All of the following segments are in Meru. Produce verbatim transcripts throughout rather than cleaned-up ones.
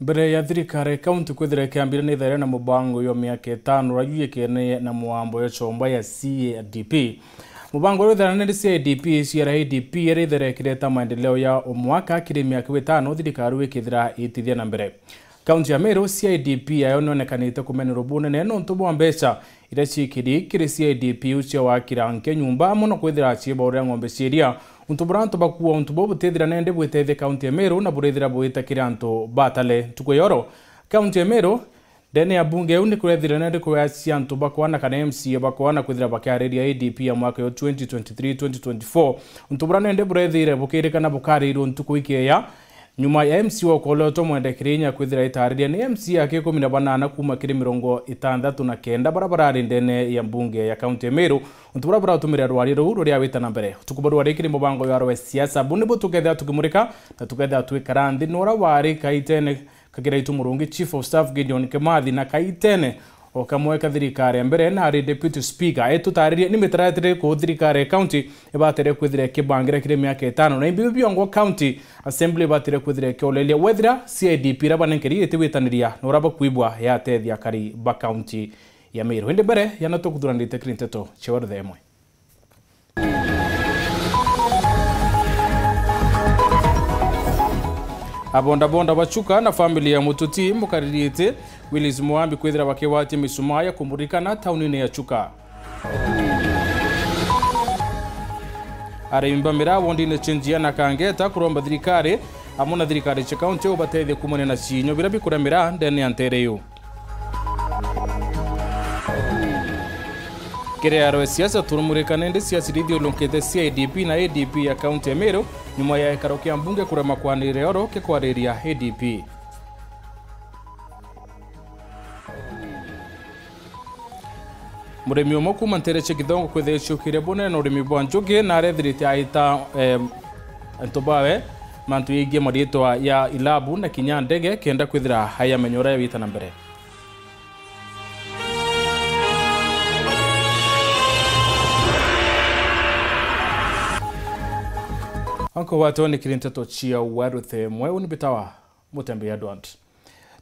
Mbere ya thirikari ya kaunti kwithira ikiambira ni ithaira na mubango jwa miaka itano uria jwijikene na mwambo jwa chomba ya C A D P. Mubango uria withaira ni C I D P, C R I D P, iria ithaira ikireta maendeleo ya o mwaka kiri miaka itano thirikari ikithira itithia na mbere. Kaunti ya Meru, C I D P yayo nionekanite kumenerwa bunene nontu bwa mbeca iria ciikiri kiri C I D P u cia wakira nke nyumba, amwe na kwithira ciibaurira ng'ombe cia iria. Untu buria antu bakuua untu buu butithira nende bwitethia kaunti ya Meru na burithira bwita kiri antu batale. Ntuku ya oro, kaunti ya Meru, ndene ya bunge iu ni kurethire nende kuyacia antu bakwana kana M C A bakwana kwithira bakiariria A D P ya mwaka yo twenty twenty-three twenty twenty-four. Untu buria nende burethire bukirikana bukarirwo ntuku ikeya, nyuma ya M C A wa Kololo Mwende Kirinya kwithira itariria ni M C A aki ikumi na banana kuuma kiri mirongo itantatu na kenda baria barari ndene ya mbunge ya kaunti ya Meru, untu buria buratumire rwaria ruu ruria wita na mbere. Utuku bwa rwaria kiri mubango ya rwe siasa, bu nibu tukethira tukimurika na tukethira twikara nthi nora wari kaitene ka Kiraitu Murungi, Chief of Staff Gideon Kimathi, na kaitene o kamwe ka thirikari ya mbere na ari Deputy Speaker. Etutaririe ni mitaratara iriku thirikari ya county ibatere kwithira ikibangira kiri miaka itano, na imbi biongo county assembly ibatere kwithira ikioleria wethira C I D P iria banenkeri itigwitaniria na uria bakwibwa yatethia akari ba county ya Meru. Indi mbere yana tukuthuranite kiri nteto cia weruthe imwe. Abondabonda ba Chuka na family ya mututi mukariri iti Willis Mwambi kwithira bakigwatia misumaa ya kumurikana taunine ya Chuka. Arimi ba miraa wondine cia Njia na Kangeta kuromba thirikari amwe na thirikari cia kaunti ubatethie kuumania na ciinyo biria bikuria miraa ndene ya ntere iu. Kiri aro ya siasa turumurika nindi siasa iria ithiurukite C I D P na A D P ya kaunti ya Meru nyuma ya gikaro kia mbunge kurema kwanirira oro kikwariria A D P. Murimi umwe kuuma ntere cia Kithongo kwithira iciukire bunene na urimi bwa njuki na arethirite aita, em, antu bawe mantu yegii mariitwa ya ilabu na kinya ndege kenda kwithira ayamenya uria yawita na mbere. Anko watwe ni kiri nteto cia weruthe mwe uni bitawa Mutembeya Edward.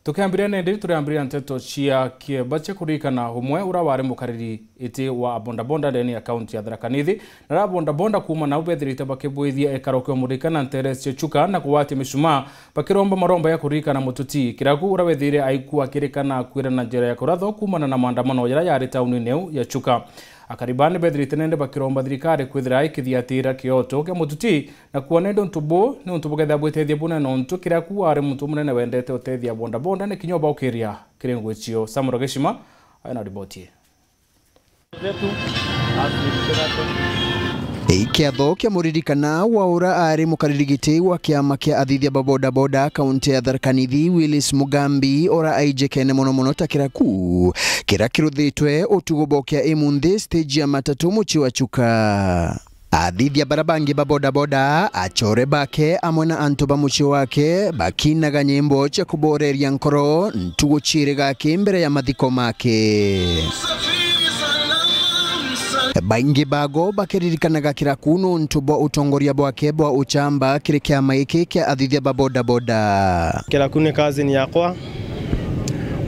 Tukiambiria nindi, turiambiria nteto cia kieba cia kuririkana umwe uria wari mukariri iti wa abondabonda ndene ya kaunti ya Tharaka Nithi, na aria abondabonda kuuma nau bethirite bakibwithia ikaro kia umurika na ntere cia Chuka na kugwatia misumaa, bakiromba maromba ya kuririkana mututi Kiraku uria wethire aikua akirikana akwira na njira ya kuratho kuumana na maandamano jaria yari taunine iu ya Chuka. Akari baa ni bethirite nende bakiromba thirikari kwithira ikithiatira kioto kia mututi na kuona indi untu buu ni untu bukethira bwitethia bunene, nontu Kiraku ari muntu umunene wendete utethia bodaboda, ni kinya ubaukiria kiri ngugi cio. Samuel Gishima aina riboti ii. Ikiatho kia muririkana wa ura ari mukariri giti wa kiama kia athithia ba bodaboda kaunti ya Tharaka Nithi, Willis Mugambi, ura aijikene mono mono ta Kiraku kiria kiruthitwe utugo bokia imunthi stage ya matatu mucii wa Chuka. Athithia bara bangi ba bodaboda, achore bake amwe na antu ba mucii wake bakinaga nyimbo cia kuboreria nkoro ntugu ciiri gaki mbere ya mathiko make. Baingi bago bakiririkanaga Kiraku nontu bwa utongoria bwake bwa uchamba kiri kiama giki kia athithia ba bodaboda. Kiraku ni cousin yakwa,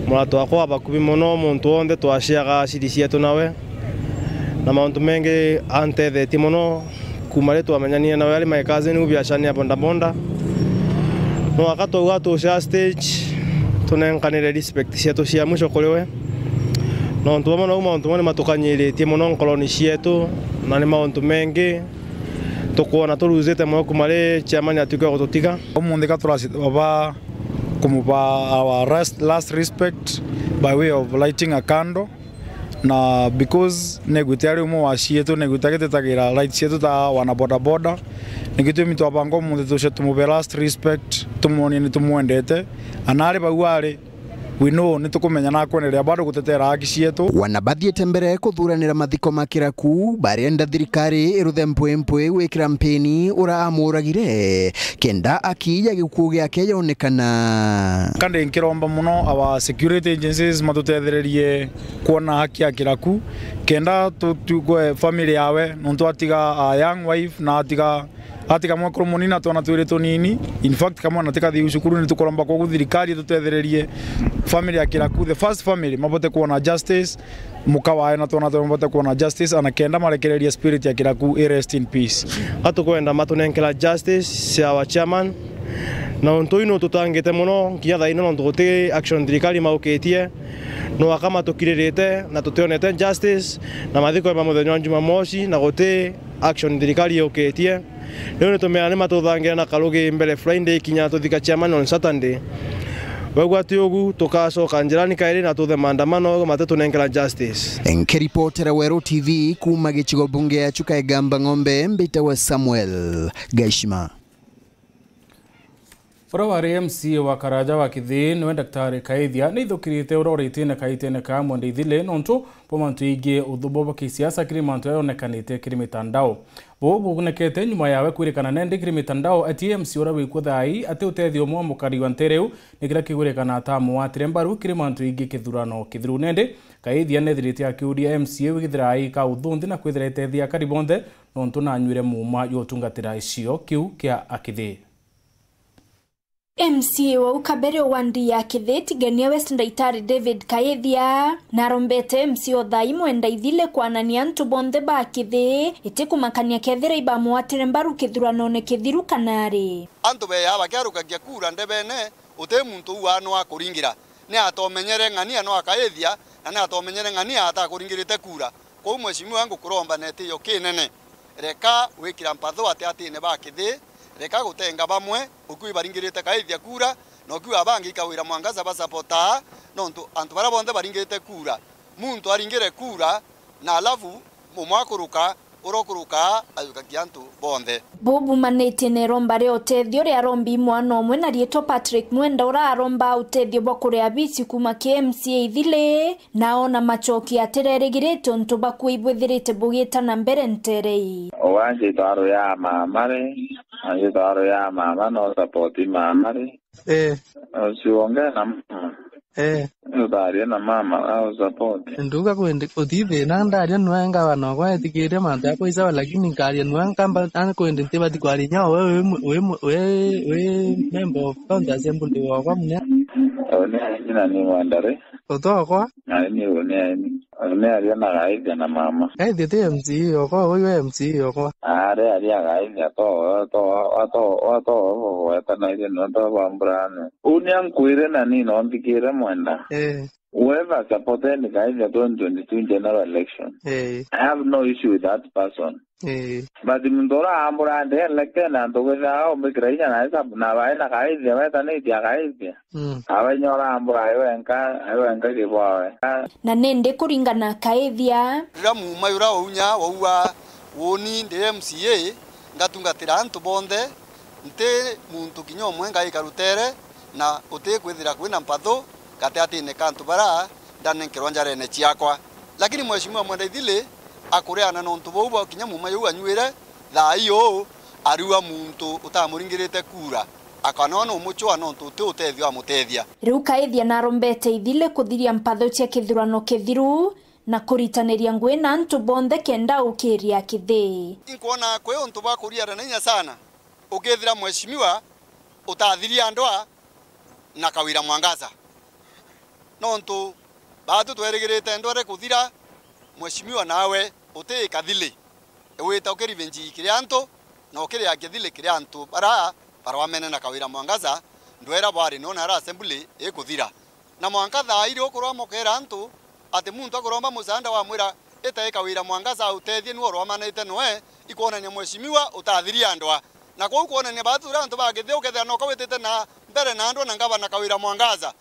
murata wakwa wa bakubi mono, muntu wonthe twaciaga aciri cietu nawe. Na mauntu mengi antethetie mono kuuma riria twamenyanire nawe, ari my cousin u biacarani ya bodaboda. No aka twauga tucaa stage, tunenkanire respect cietu cia mwisho kuri we. Nontu bamwe nau mauntu mamwe ni matukanyiritie mono nkoroni cietu, na ni mauntu mengi tukwona turuzite moyo kuuma riria chairman atuika gututiga. Umunthi ka turacita baba kumuba our last, last respect by way of lighting a candle. Na because negwite ari umwe wa cietu, negwite agitetagira rights cietu ta wana bodaboda, ni gitumi twabanga umunthi tuce tumupe last respect, tumuonie ni tumwendete. Ana ari bau ari, we know ni tukumenya na akwenderea bado gutetera haki cietu. Wana bathiite mbere kuthuranira mathiko ma Kiraku, barenda thirikari iruthe mpwi mpwi gwikira mpini ura amuragire, kenda haki ya gikuu giake yonekana. Kandi nkiromba mono our security agencies matutethererie kwona haki ya Kiraku, kenda tu-, tugue family yawe, nontu atiga a young wife na atiga Ati kamwekuru munini na twana twiri tunini. In fact, kamwana tikathi cukuru, ni tukuromba kwogu thirikari itutethererie family ya Kiraku, the first family, mabote kuona justice, muka wae na twana twa mabote kuona justice, ana kenda marekererie spirit ya Kiraku i rest in peace. Atukwenda matunenkera justice cia our chairman, na untu uyu nututangite muno nginya thaa ino nontu guti action thirikari maukitie. No aka matukiririte na tutionete justice, na mathiko ma muthenya wa Jumamosi na guti action thirikari yukitie. Riu ni tumea ni matuthangire na karugi mbere Friday kinya tuthika chairman on Saturday. Wegua ti ugu, tukacoka njirani kairi na tuthe maandamano, wegua matitunenkera justice. Nkiripotera Weru T V kuuma gicigo bunge ya Chuka Igamba Ng'ombe, mbitawa Samuel Gaishima. Uria wari M C A wa Karaja wa Kithii niwe Daktari Kaithia, ni ithukirite uria uritie na kaitene ka Mwenda Ithili nontu bwa mantu jaingi uthubu bwa kisiasa kiri mantu jaria jonekanite kiri mitandao. Buu bugunekete nyuma yawe kwirikana nendi kiri mitandao ati M C A uria wikuo thaa ii ati utethio umwe wa mukari wa ntere iu ni kiria kigurikana atamwatire mbaru kiri mantu jaingi kithurano kithiru. Nendi Kaithia nethirite akiuria M C A wigithira aika uthu nthi na kwithira itethia akari bonthe nontu nanyuire muuma jwa utungatira gicigo kiu kia Akithii. M C A wa u kabere o wandi ya Kithii Tigania West, Ndaitari David Kaithia, narombete M C A o thaa ii Mwenda Ithili kwanania antu bonthe ba Kithii, iti kumakania kethira ibamwatire mbaru kithuranone kithiru kana ari. Antu beyaa bakiarukagia kura ndebene, uti muntu uu anwa kuringira. Ni atomenyere ng'ania no akaithia, na ni atomenyere ng'ania atakuringirite kura. Kwou mheshimiwa, ngukuromba na itio kinene, reka wikira mpatho atiatine ba Kithii, reka gutenga bamwe, ukiu ibaringirite Kaithia kura, na ukiu abangi ikawira Mwangaza basapotaa, nontu antu baria bonthe baringirite kura, muntu aringire kura, na alafu umwe akuruka, uria ukuruka ajukagia antu bonthe. Buu bumanitie na iromba ria utethio riarombi mwana umwe na riitwa Patrick Mwenda, uria aromba utethio bwa kuria bici kuuma ki M C A Ithili, na ona macoki atirerigirite untu bwa kuibwithirite bugita na mbere ntere ii. Uwe anjitwa aru ya mama ri, anjitwa aru ya mama, no support mama ri. Eh. Usiongee na mama. Eh. Utharie na mama, au support. Nduga kwendi uti thina, ndaria nwe ngavana okwa etikiria mantu jakwa isawa, lakini nkaria nwe nkamba, an kwendi ntibati kwaria inya we, we, we, we, we member of county assembly wakwa munya. Uyu ni aini na ni Mwenda ri. Utokwa. Aini, uyu ni aini. Uyu ni aria na gaithia na mama. Gaithia ti M C A okwa, uyu M C A okwa. Ari, ari agaithia to, to, to, to, to, wetanairie nontu bwa mburane. Uni ankwire na ni no nthikire Mwenda. Eh. Whoever supported Kaithia twenty twenty-two general election, eh, I have no issue with that person. Eh. But muntu uria ambura ndi elected na antu kwithira aumbikira inya na isabu na bai na Kaithia, wetanitie Kaithia. Mm. Awe inya urambura ai wenka, ai wenka kibwawe. Na nindi kuringana Kaithia. Riria muuma uria unya wauga, uuni ndi M C A, ngatungatira antu bonthe, nti muntu kinya umwe ngaika rutere, na uti kwithira kwina mpatho gatigatine ka antu baria ndanenkerwa njarene ciakwa. Lakini Mheshimiwa Mwenda Ithili akureana na untu buu bwa kinya muuma uu anyuire, thaa ii uu ariua muntu utamuringirite kura, akanoona umucwaa nontu uti utethio amutethia. Riu Kaithia narombete Ithili kuthiria mpatho cia kithurano kithiru na kuritaniria ngugi na antu bonthe kenda ukiria Kithii. Inkwona kwi untu bwa kuriara na inya sana, ukethira mheshimiwa utathiria ndwa na Kawira Mwangaza. Nontu baatu twerigirite ndwere kuthira, mheshimiwa nawe uti kathili. Wita ukirivenji kiri antu, na ukiriakia thili kiri antu bara barwamene na Kawira Mwangaza, ndwera bwari nona ara assembly ikuthira. Na mwanka thaa iri ukurwa mukera antu ati muntu akuromba musaanda wamwira, "Ita ika Kawira Mwangaza autethie, niwe urwamanite noe," ikwonania mheshimiwa utathiria ndwa. Na kwou kwonania baatu turi antu ba Kithii, ukethira noka witite na mbere na ndwa na ngavana Kawira Mwangaza.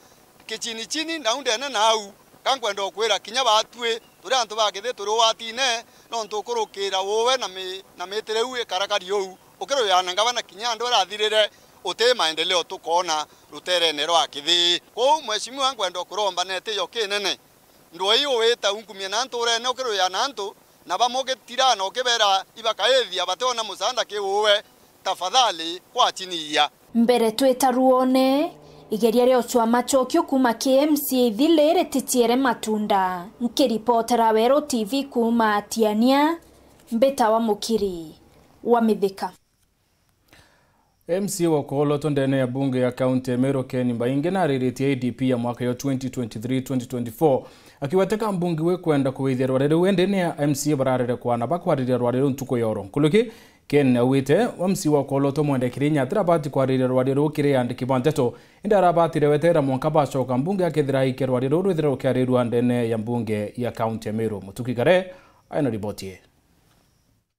Kichini chini nau ndene nau, ka nkwenda ukwira kinya baatui turi antu ba Kithii turi ugwatine, nontu ukurukira uwe na mi-, na mitire iu ikarakari uu, ukiruyana ngavana kinya andu arathirire, uti maendeleo tukoona ruterene rwa Kithii. Kwou mheshimiwa, nkwenda ukuromba na itio kinene, ndwai uwita unkumie na nturene ukiruyana antu, na bamwe ugitira na ukibera ibakaithia bationa musaanda ki uwe, tafadhali kwa chini iya. Mbere twita ruone, igeria ria ucwa macokio kuuma ki M C A Ithili riticiere matunda. Nkiripotera Weru T V kuuma Tiania, mbitawa Mukiri wa Mithika. M C A wa Kolotwa ndene ya bunge ya kaunti ya Meru Ken Mbaingi nariritie A D P ya mwaka yo twenty twenty-three twenty twenty-four akiuga ti ka mbunge wi kwenda kuwithia rwari ruu, indi ni a M C A bararire kwana bakwariria rwari ruu ntuku ya oro. Nkuruki, Ken augite M C A wa Kolotwa Mwenda Kirinya atirabati kwariria rwari ruu kiri andiki ba nteto, indi arabatire weterera mwanka bacoka mbunge akethira aikia rwari ruu rwithire rukiarirua ndene ya mbunge ya kaunti ya Meru. Mutuki Kare aina riboti ii.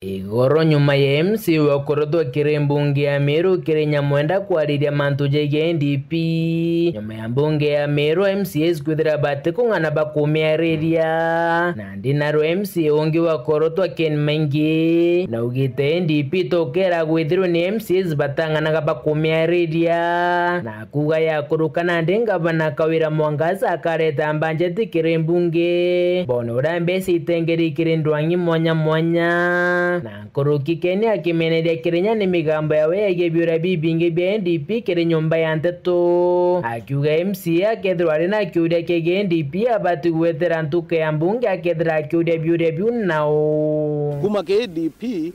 Igoro nyuma ya M C A wa Kolotwa kiri mbunge ya Meru Kirinya Mwenda kwariria mantu jegie N D P. Nyuma ya mbunge ya Meru, M C As kwithira batikung'ana bakumiariria. Nandi narua M C A ungi wa Kolotwa Ken Maingi naugite N D P tukera gwithirwe ni M C As batang'anaga bakumiariria. Na kuuga ya kuruka nandi ngavana Kawira Mwangaza akareta mbanjeti kiri mbunge, bone uria mbeca itengeri kiri ndwang'i mwanya mwanya. Na nkuruki Ken akimeneria Kirinya ni migambo yawe yegie biuria bibingi bia N D P kiri nyumba ya nteto, akiuga M C A akethirwa ari na kiuria kiegie N D P abati gwetera ntuku ya mbunge akethira akiuria biuria biu nao. Kuma ki A D P,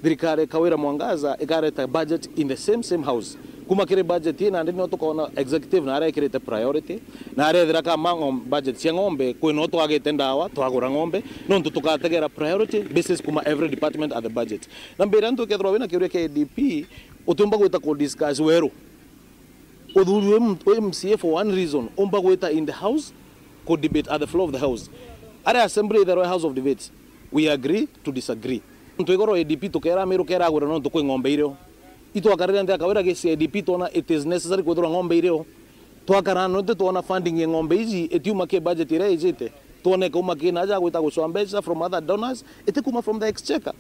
thirikari ya Kawira Mwangaza ikareta budget in the same, same house. Kuma kiri budget ii nandi nio tukoona executive na arekirite priority, na arethira kama ng'om-, budget cia ng'ombe, kwi no twagite ndawa, twagura ng'ombe, nontu tugategera priority basis kuma every department at the budget. Na mbira ntu kethirwa wina kiuria kia A D P, utiumba gwita ku discuss weru. Uthuri wi M-, wi M C A for one reason, umba gwita in the house, ku debate at the floor of the house. Ari assembly itherwe house of debate, we agree to disagree. Ntu igoro A D P tukera Meru kera agwira nontu kwi ng'ombe irio. Itwakarire nthi akawira gisi A D P twona it is necessary kwithirwa ng'ombe irio. Twakara nontu twona funding ya ng'ombe iji itiuma ki budget iria ijite. Twone ikauma ki na aja gwita gucwa mbeca from other donors, itikuma from the exchequer.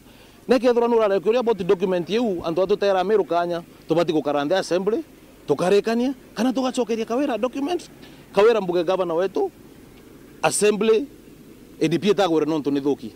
Nekethirwa nurareka uria about document iu, antu atutera Meru kanya, tubati gukara nthi assembly, tukarikania, kana tugacokeria Kawira document, Kawira mbuge governor wetu, assembly, A D P itagwire nontu ni thuki.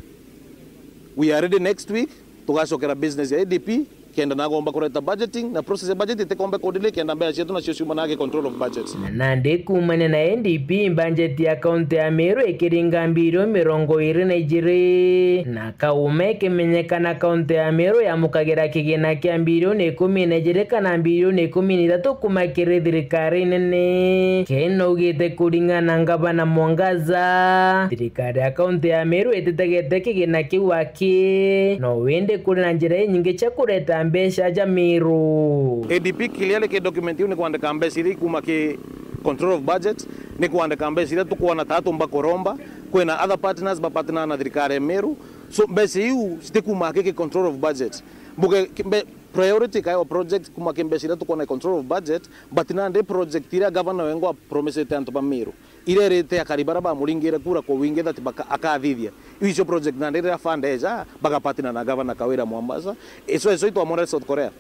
We are ready next week, tugacokera business ya A D P, kenda nagomba kureta budgeting, na process ya budget itikombe ku delay, kenda mbeca cietu nacio ciuma nage control of budget. Na nandi kumania na N D P, mbanjeti ya kaunti ya Meru ikiringa mbirioni mirongo iri na ijiri, na kauma ikimenyekana kaunti ya Meru yamukagira kigina kia mbirioni ikumi na ijiri kana mbirioni ikumi na ithatu kuma kiri thirikari nene. Ken augite kuringana na ngavana Mwangaza, thirikari ya kaunti ya Meru ititegete kigina kiu aki, no windi kuri na njira inyingi cia kureta mbeca ja Meru. A D P clearly ki document iu ni kwandika mbeca iria ikuma ki control of budget, ni kwandika mbeca iria tukwona ta tumba kuromba. Kwina other partners ba partner na thirikari ya Meru. So mbeca iu citikuma ki control of budget. Mbuge ki-, mbe-, priority kaewa project kuma ki mbeca iria tukwona control of budget, but nandi project iria governor wengwa promisete antu ba Meru, iria irite akari bara bamuringire kura kwa wingi that baka-, akathithia. Iu icio project nandi riria fund eja, bagapartner na governor Kawira Mwangaza. Icio, icio itwamwonere South Korea.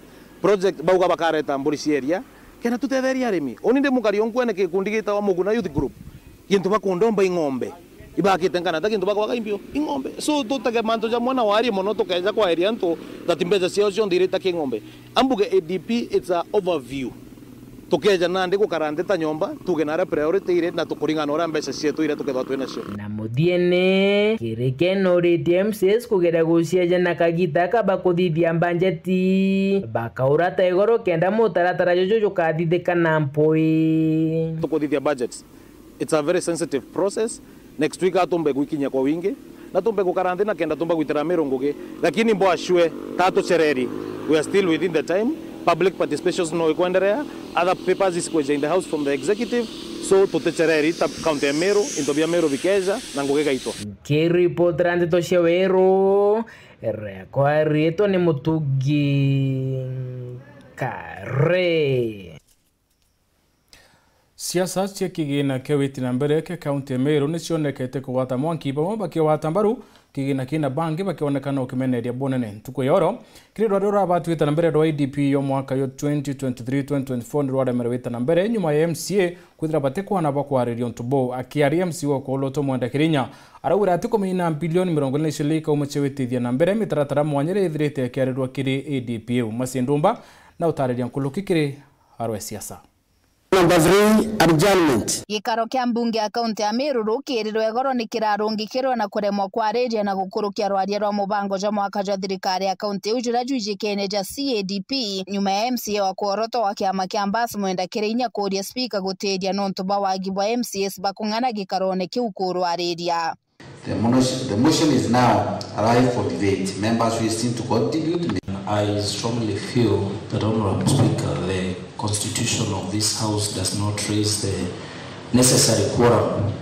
Project bauga bakareta mburi cia iria, kenda tutetherie arimi. Uni ndi mukari unkwene gikundi gitawa Muguna Youth Group. Gintu bakundomba ing'ombe. Ibakite nkana ta gintu bakwaga impio ing'ombe. So tutege mantu ja mwana wari mono tukeja kwaeria antu that mbeca ciao cionthe irita ki ng'ombe. Ambuge A D P it's a overview. Tukeja nandi gukara nthi ta nyomba, tuge naria priority iri na tukuringana uria mbeca cietu iria tukethwa twi nacio. Na muthiene, kirike nuritie M C As kugeria gucieja na kagita kaba kuthithia mbanjeti. Bakaura ta igoro kenda mutaratara juju jukathithika na mpui. Tukuthithia budgets. It's a very sensitive process. Next week atumbe gwikinyia kwa wingi. Na tumbe gukara nthi na kenda tumba gwitira Meru ngugi. Lakini mbo ashwe, ta tucereri. We are still within the time. Public participation no ikwenderea. Other papers is kweja in the house from the executive. So tuticereri ta county ya Meru, into bia Meru bikeja na ngugi gaitwa. Nkiripotera ndeto cia Weru, rekwa ritwa ni Mutugi Kare. Siasa cia kigina kia witi na mbere kia kaunti ya Meru ni cionekete kugwata mwanki, bamwe bakigwata mbaru kigina kina, bangi bakionekana ukimeneria bunene. Ntuku ya oro, kiri rwari rurabatuite na mbere rwa A D P yo mwaka yo twenty twenty-three twenty twenty-four ni rwaremere wita na mbere nyuma ya M C A kwithira batikwana bakwariria untu buu. Akiaria M C A wa Kolotwa Mwenda Kirinya araugire ati kumina mbilioni mirongo ina na iciri ikauma cia witithia na mbere mitaratara mwanya iria ithirite ikiarirwa kiri A D P iu. Masi Ndumba na utariria nkuruki kiri arwe siasa. Number three, adjournment. Gikaro kia mbunge ya kaunti ya Meru rukirirwe igoro ni kirarungikirwe na kuremwa kwariria na gukurukia rwaria rwa mubango jwa mwaka jwa thirikari ya kaunti iu juria jwijikene ja C A D P, nyuma ya M C A wa kuorotwa wa kiama kia Mbas Mwenda Kirainya kuuria spika gutiria nontu bwa wagi bwa M C As bakung'ana gikarone kiu kurwariria. The motion, the motion is now alive for debate. Members wishing to contribute may. I strongly feel that, Honorable Speaker, the constitution of this House does not raise the necessary quorum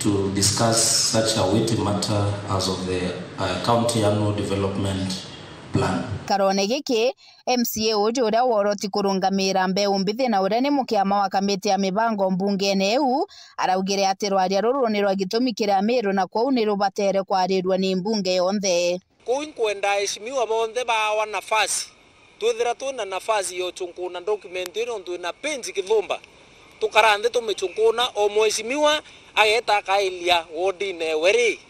to discuss such a weighty matter as of the uh, county annual development plan. Karone giki, M C A uju uria woroti kurungamira mbeu mbithi na uria ni mukiama wa kamiti ya mibango mbungene iu, araugire ati rwaria ruru ni rwa gitumi kiri Amiru na kwou ni rubatere kwarirua ni mbunge yonthe. Kuu inkwenda aheshimiwa bonthe baawa nafasi. Twithira twina nafasi ya uchunkuna document ino nontu ina page kithumba. Tukara nthi tumichunkuna, o mheshimiwa ageeta akairia wodine ewe ri,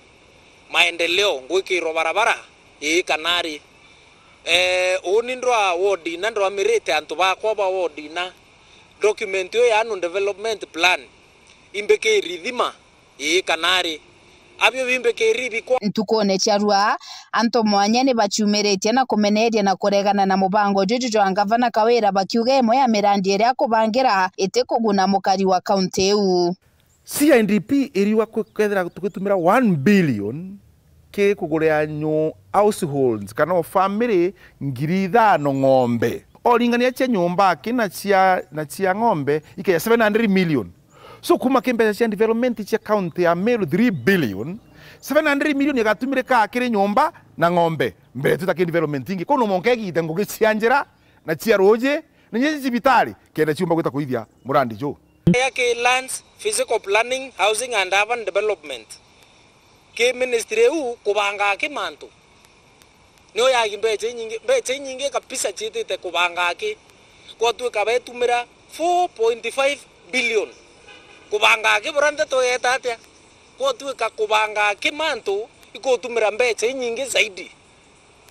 maendeleo, ngwikirwa barabara, ii kana ri. Eh, uuni ndwa wodina, ndwamirite antu bakwa ba wodina. Document iyo ya annual development plan, imbikiri thima, ii kana ri. Abio bimbikiri bikwa. Ntukune cia rua, antu mwanya ni baciumiritie na kumeneria na kuregana na mubango juju jwa ngavana Kawira, bakiuga imwe ya mirandi iria akubangira iti kuguna mukari wa kaunti iu. C I D P iriuga kwi-, kwethira tugitumira one billion ki kugurira nyu-, households kana o family ngiri ithano ng'ombe. O ringania cia nyumba aki na cia, na cia ng'ombe ikeja seven hundred million. So kuma ki mbeca cia development cia county ya Meru three billion, seven hundred million igatumirika kiri nyumba na ng'ombe mbere twita ki development ingi. Kono monke igite ngugi cia njira na cia ruji, na inya cibitari, kenda ciumba gwita kuithia murandi juu. Ya ki lands, physical planning, housing and urban development. Ki ministry iu kubanga ki mantu. Ni uyagi mbecha inyingi, mbecha inyingi kabisa ciitite kubanga ki. Kwatuika betumira four point five billion. Kubanga ki bura ndeto yeta atia? Kwatuika kubanga ki mantu ikutumira mbecha inyingi zaidi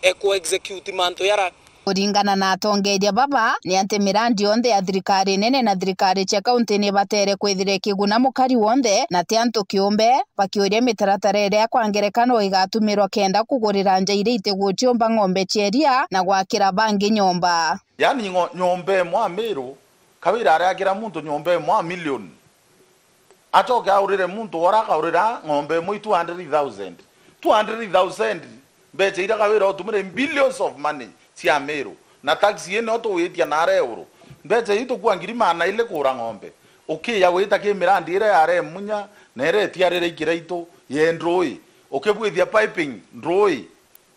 e ku execute mantu yara. Kuringana na atongeria baba, ni ati mirandi yonthe ya thirikari nene na thirikari cia kaunti ni batere kwithira ikiguna mukari wonthe, na ti antu kiumbe, bakiuria mitaratara iria kwa ngerekano igatumirwa kenda kugurira nja iria itiguciumba ng'ombe cia iria na gwakira bangi nyomba. Yani ngo-, nyomba imwe Amiru, Kawira ariakira muntu nyomba imwe a million. Acoke aurire muntu ora akaurira ng'ombe imwe i two hundred thousand. Two hundred thousand, mbecha iria Kawira utumire billions of money cia Amiru. Na tax ii nio tuwitia nara iguru. Mbecha ii tukua ngiri magana ili kura ng'ombe. Ukiya gwita ki mirandi iria yare Munya, na iria itiarire i Kiraitu, ye Ndrui. Ukibwithia piping, Ndrui.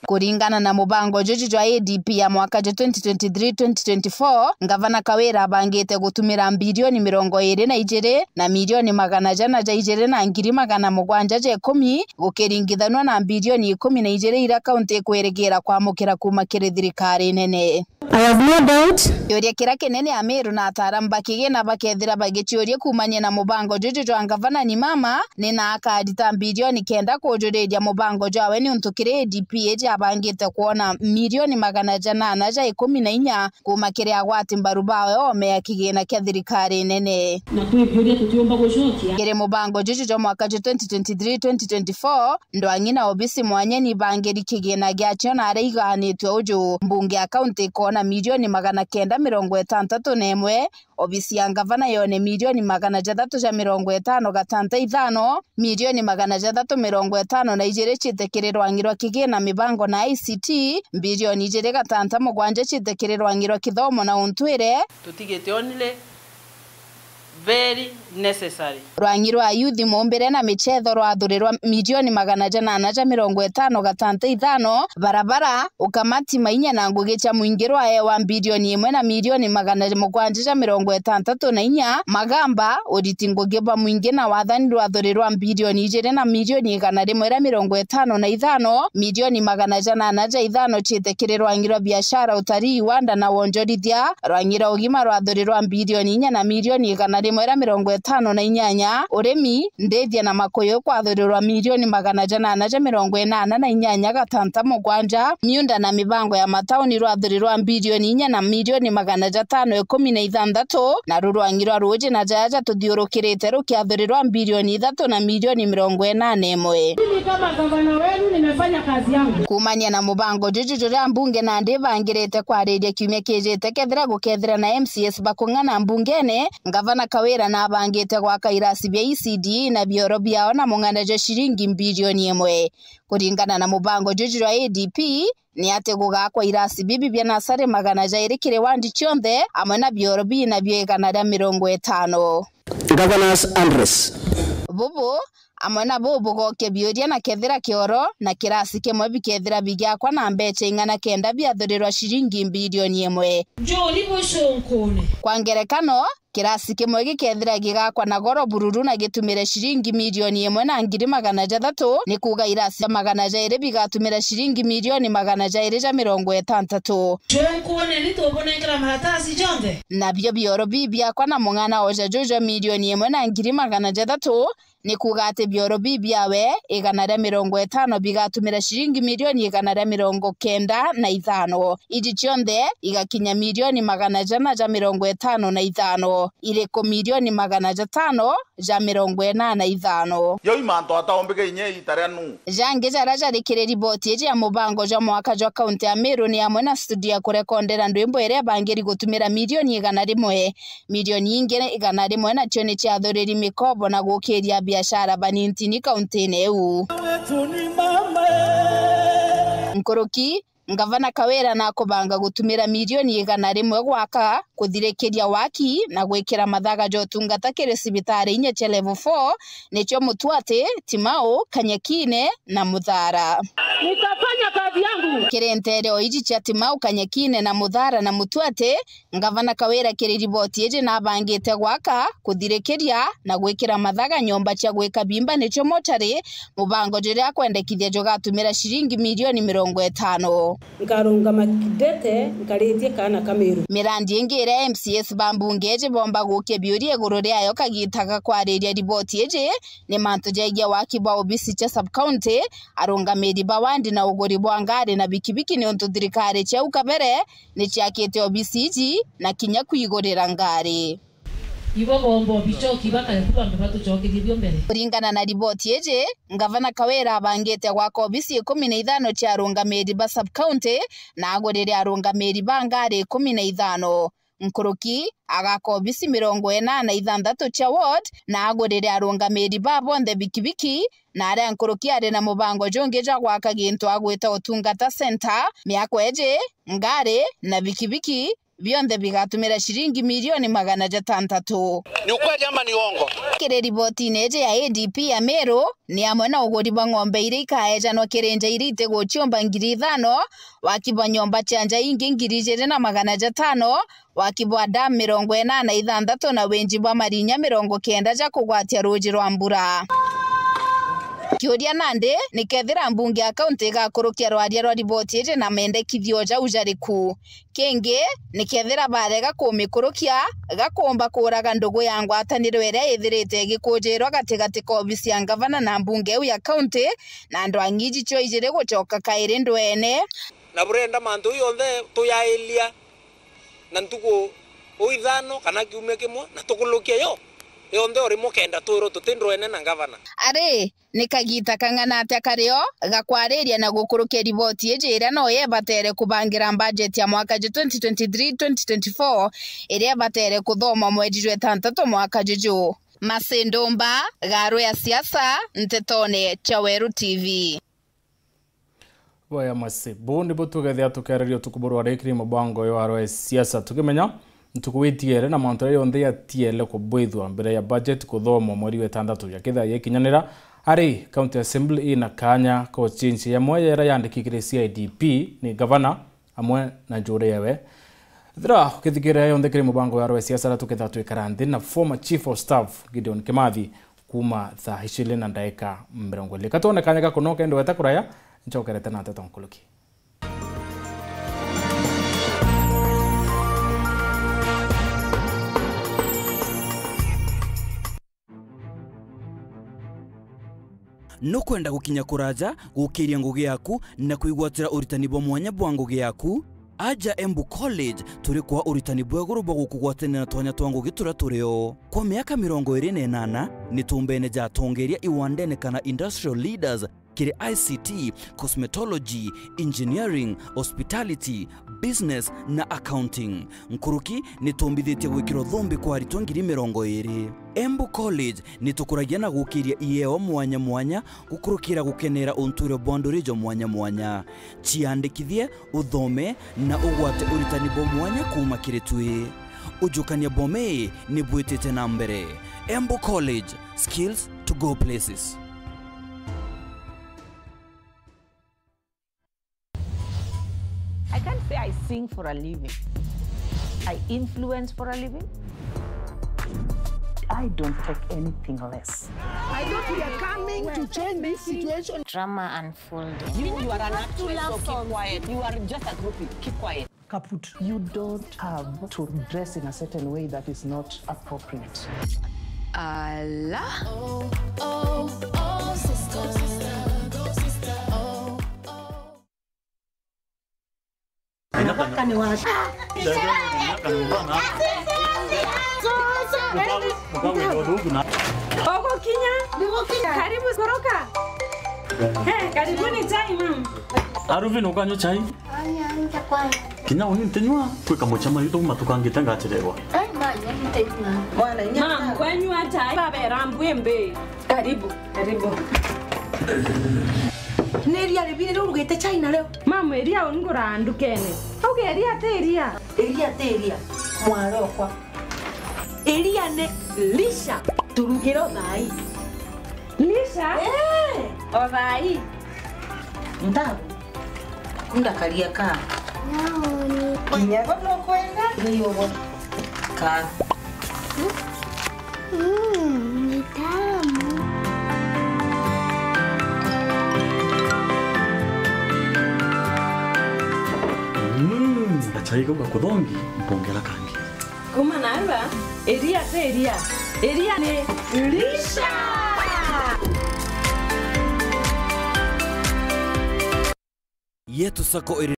Kuringana na mubango juju jwa A D P ya mwaka jwa twenty twenty-three twenty twenty-four, Ngavana Kawira abangite gutumira mbirioni mirongo iri na ijiri na milioni magana jana ja ijiri na ngiri magana mugwanja ja ikumi, gukiringithanua na mbirioni ikumi na ijiri iria kaunti ikwirigira kwamukira kuuma kiri thirikari nene. I have no doubt. Kiuria kiria kinene, Amiru na ataaramu ba kigina bakethira bagiciuria kuumania na mubango juju jwa ngavana ni mama, ni na akarita mbirioni kenda kujuriria mubango jwawe, niuntu kiri A D P iji abangite kwona milioni magana janana ja ikumi na inya kuuma kiri agwati mbaru bawe oome ya kigina kia thirikari nene. Na kwi biuria tutiumba gucokia. Kiri mubango juju jwa mwaka jwa twenty twenty-three twenty twenty-four, Ndwang'i na obisi mwanya ni ibangiri kigina giacio na aria igaanitue uju. Mbunge ya kaunti ikoona milioni magana kenda mirongo itantatu na imwe, obisi ya ngavana yone milioni magana jathatu ja mirongo itano gatanta ithano, milioni magana jathatu mirongo itano na ijiri ciite kiri rwang'i rwa kigina, mibango na I C T, mbirioni ijiri gatanta mugwanja ciite kiri rwang'i rwa kithomo na untwire. Tutigite only very necessary. Rwang'i rwa youth, mumbire na michetho rwathurirwa milioni magana janana ja mirongo itano gatanta ithano, barabara, ukamati mainya na ngugi cia mwingi rwaewa mbirioni imwe na milioni magana mugwanja ja mirongo itantatu na inya, magamba, uriti ngugi bwa mwingi na wathani rwathurirwa mbirioni ijiri na milioni igana rimwe ria mirongo itano na ithano, milioni magana janana ja ithano ciite kiri rwang'i rwa biashara, utalii, iwanda na wonjorithia, rwang'i rwa ugima rwathurirwa mbirioni inya na milioni igana rimwe imwe ria mirongo itano na inyanya, urimi, ndithia na makuyu kwathurirwa milioni magana janana ja mirongo inana na inyanya gatanta mugwanja, miunda na mibango ya matauni rwathurirwa bilioni inya na milioni magana jatano ikumi na ithanthatu, na rurwangi rwa ruuji na jaya jatuthiurukirite rukiathurirwa bilioni ithatu na milioni mirongo inana imwe. Mimi kama gavana wenu nimefanya kazi yangu. Kuumania na mubango juju juria mbunge nandi ibangirite kwariria kiumia kijite, kethira gukethira na M C As bakung'ana mbungene, Ngavana Kawira nabangite gwaka irasi bia E C D E na bioro biao na mung'ana jwa ciringi bilioni imwe. Kuringana na mubango juju jwa A D P, ni ati gugakwa irasi bibi bia nasari magana jairi kiri wandi cionthe, amwe na bioro biinabio igana ria mirongo itano. Governor's address. Bubu, amwe na buu bugokia biuria na kethira kioro na kirasi kimwe bikethira bigiakwa na mbecha ing'ana kenda biathurirwa ciringi bilioni imwe. Njuri bucunkune. Kwa ngerekano, kirasi kimwe gikethira gigakwa na goro bururu na gitumire ciringi milioni imwe na ngiri magana jathatu, ni kuuga irasi cia magana jairi bigatumira ciringi milioni magana jairi ja mirongo itantatu. Cunkune ni tubunenkera maratasi jonthe. Nabio bioro bibiakwa na mung'ana oja juju jwa milioni imwe na ngiri magana jathatu, ni kuuga ati bioro bibiawe igana ria mirongo itano bigatumira ciringi milioni igana ria mirongo kenda na ithano. Iji cionthe igakinya milioni magana jana ja mirongo itano na ithano. Iriku milioni magana jatano ja mirongo inana na ithano? Yo imanto ataombike inye ita ria nu. Jangi jaria jari kiri riboti iji ya mubango jwa mwaka jwa kaunti ya Meru ni amwe na studio ya kurekondera ndwimbo iria ibangiri gutumira milioni igana rimwe. Milioni ingi igana rimwe nacio ni ciathuriri mikobo na gukiria biashara banintini kauntine iu. Nkuruki, Ngavana Kawira nakubanga gutumira milioni igana rimwe gwaka, kuthirikiria waki na gwikira mathaga ja utungata kiri cibitari inya cia level four, nicio Mutuati, Timau, Kanyekine na Muthara. Nitafanya kazi yangu. Kiri nteere o iji cia Timau, Kanyekine na Muthara na Mutuati, Ngavana Kawira kiri riboti iji nabangite gwaka, kuthirikiria na gwikira mathaga nyomba cia gwika bimba nicio mochari, mubango juria akwendekithia jugatumira ciringi milioni mirongo itano. Nkarungama kidete nkaritie kaana ka Meru. Mirandi ingi iria M C As ba mbunge iji bomba gukia biuria iguru riayo kagita ga kwariria riboti iji ni mantu jegie waki bwa obisi cia sub-county, arungamiri ba wandi na uguri bwa ngari na bikibiki, niuntu thirikari cia au kabere ni ciakite obisi iji na kinya kwigurira ngari. Ibo bomba obichoki bakaya ku bambe batuchokerie bio mbere. Kuringana na riboti iji, Ngavana Kawira abangite gwaka obisi ikumi na ithano cia arungamiri ba sub-county na agurire arungamiri ba ngari ikumi na ithano. Nkuruki, agaka obisi mirongo ina na ithanthatu cia ward na agurire arungamiri ba bonthe bikibiki, na aria nkuruki ari na mubango jungi jwa gwaka gintu agwita Utungata Centre, miako iji, ngari na bikibiki, bionthe bigatumira ciringi milioni magana jatantatu. Ni ukweli ama ni uongo? Kiri ribotine iji ya A D P ya Meru, ni amwe na uguri bwa ng'ombe iria ikaejanwa kiri nja iria itiguciumba ngiri ithano, waki bwa nyomba cia nja ingi ngiri ijiri na magana jatano, waki bwa dam mirongo ina na ithanthatu na winji bwa marinya mirongo kenda ja kugwatia ruuji rwa mbura. Kiuria nandi, ni kethira mbunge ya kaunti igakurukia rwaria rwa riboti iji na mendekithio jau jariku? Kingi, ni kethira barega kumikurukia, gakumba kuuraga ndugu ya ngwataniro iria ithirite igikujirwa gatigati ka obisi ya ngavana na mbunge iu ya kaunti, na andu a ng'iji cio ijiri gucoka kairi ndwene. Na burenda mantu jonthe tuyailia na ntuku o ithano kana kiumia kimwe, na tukulukia yo yonthe o rimwe kenda twirwo tuti ndwene na ngavana. Ari, ni kagita kang'ana atia kario ga kwariria na gukurukia riboti iji iria no yebatere kubangira mbajeti ya mwaka ju twenty twenty-three twenty twenty-four iria ibatere kuthomwa mweri jwa itantatu mwaka juju? Mercy Ndumba, Garu ya Siasa, Ntetone cia Weru T V. Bwega Mercy. Buu nibu tugethia tukereria utuku buru wa rikiri mubango yo arwe siasa, tukimenya ntuku itiere na mantu jaria jonthe jatiele kubwithua mbere ya budget kuthomwa mweri wa itantatu. Jakethira yekinyanira, ari County Assembly ina kanya ka uchinchi yamwe yeria yandiki kiri C I D P ni gavana amwe na njuri yewe. Ethira ukithikirira yonthe kiri mubango wa arwe siasa, aria tukethira twikara nthi na former Chief of Staff Gideon Kimathi, kuma thaa iciri na ndaika mirongo iri. Katwone kanya ga kunoka, indi weta kuraya, ncokerete na nteto nkuruki. Nukwenda gukinya kuraja gukiria ngugi yaku na kwigwatira uritani bwa mwanya bwa ngugi yaku? Aja Embu College, turi kwa uritani bwa iguru bwa gukugwatania na twanya twa ngugi turia turio. Kwa miaka mirongo iri na inana, ni tumbene ja atongeria iwandene kana industrial leaders kiri I C T, cosmetology, engineering, hospitality, business na accounting. Nkuruki, ni tumbithitie gwikirwa thumbi kwa aritwa ngiri mirongo iri. Embu College ni tukuragia na gukiria ieo mwanya mwanya gukurukira gukenera untuire bwa nduri jwa mwanya mwanya. Ciandikithie, uthome na ugwate uritani bwa mwanya kuuma kiri twi. Ujukania bwa mii ni bwitite na mbere. Embu College, skills to go places. I can't say I sing for a living. I influence for a living. I don't take anything less. I thought we are coming to change this situation. Drama unfolding. You, you are an actress, so keep quiet. You are just a groupie. Keep quiet. Kaput. You don't have to dress in a certain way that is not appropriate. Ala. Oh, oh, oh, sister. Oh, oh. Nataka niwashe. Ugukinya. Karibu koroka. Eh, karibuni chai, mam. Aruvin, ukanywa chai? Anya, nje kwanza. Kinya uni ntinywa, kwi kamucema yu tuma tukangite ngachererwa. Eh, manya, ntinywa. Mwana, inya. Mam, kwanywa chai, babera mbwimbi. Karibu, karibu. Ni iria ribi riria urugite chai nario? Mam, iria ungura ndukene. Auge iria ti iria. Iria ti iria, mwari okwa. Iria ni lisha. Turugire uthai. Lisha? Eh. Uthai. Ntabu. Kunda karia ka. Naoni. Kinya bo nukwenda? Ni ugo. Ka. Mm, ni tamu. Mm, gachai kau gakuthongi, mpongera kangi. Kuma narua, iria ti iria. Iria ni lisha. Yetu Sacco iri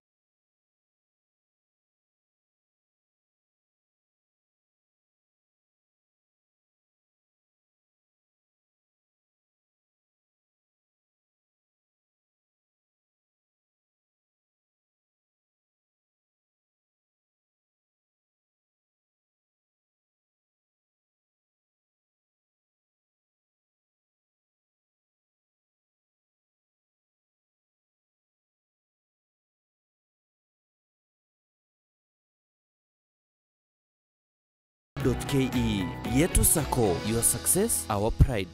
Dot K E. Yetu Sacco, your success, our pride.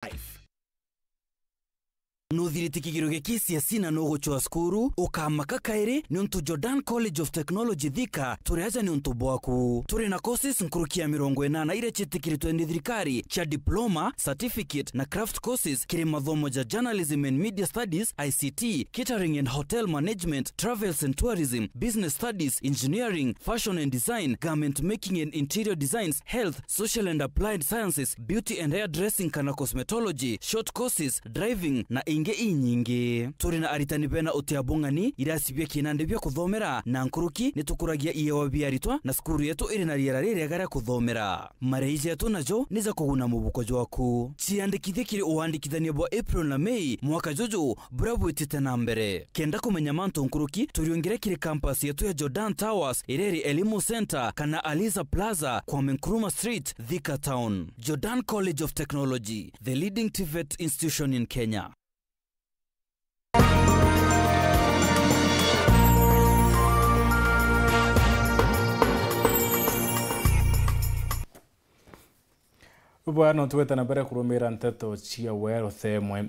Life. Nuthirite kigiro gia K C S E na nugucwa cukuru, ukamaka kairi niuntu Jordan College of Technology Thika turi aja niuntu bwaku. Turi na courses nkuruki ya mirongo inana iria ciitikiritwe ni thirikari cia diploma, certificate na craft courses kiri mathomo ja journalism and media studies, I C T, catering and hotel management, travels and tourism, business studies, engineering, fashion and design, garment making and interior designs, health, social and applied sciences, beauty and hairdressing kana cosmetology, short courses, driving na ingi. inyingi. Turi na aritani bena utia bung'ani, irasi bia kinandi bia kuthomera, na nkuruki ni tukuragia iewa bia aritwa, na cukuru yetu iri na riera ririega ria kuthomera. Marei jetu najo ni ja kuguna mubuko jwaku. Ciandikithie kiri uandikithania bwa April na Mei mwaka juju buria bwitite na mbere. Kenda kumenya mantu nkuruki, turiungire kiri campus yetu ya Jordan Towers, iria iri Elimu Center, kana Aliza Plaza, Kwame Nkrumah Street, Thika Town. Jordan College of Technology, the leading TVET institution in Kenya. Bwana, twete na mbere kurumira nteto cia weru themwe.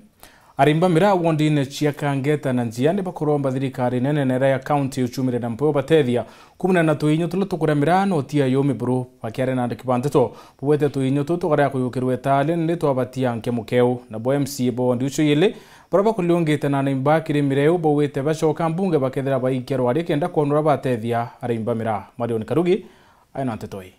Arimi ba miraa wondine cia Kangeta na Njia ni bakuromba thirikari nene na iria ya kaunti ucumire na mpeo batethia kumana na tuinyo turia tukuria miraa na utia yumi buru. Bakiaria na andiki ba nteto, bugwete tuinyo tutu tukaria kuyukirwe itali ni twabatia nke mukeu. Nabo M C A ba wondi ucio yili, baria bakuriungite na arimi ba kiri mireu, baugite bacoka mbunge bakethira baikia rwaria kenda kwona uria batethia arimi ba miraa. Marion Karugi aina nteto ii.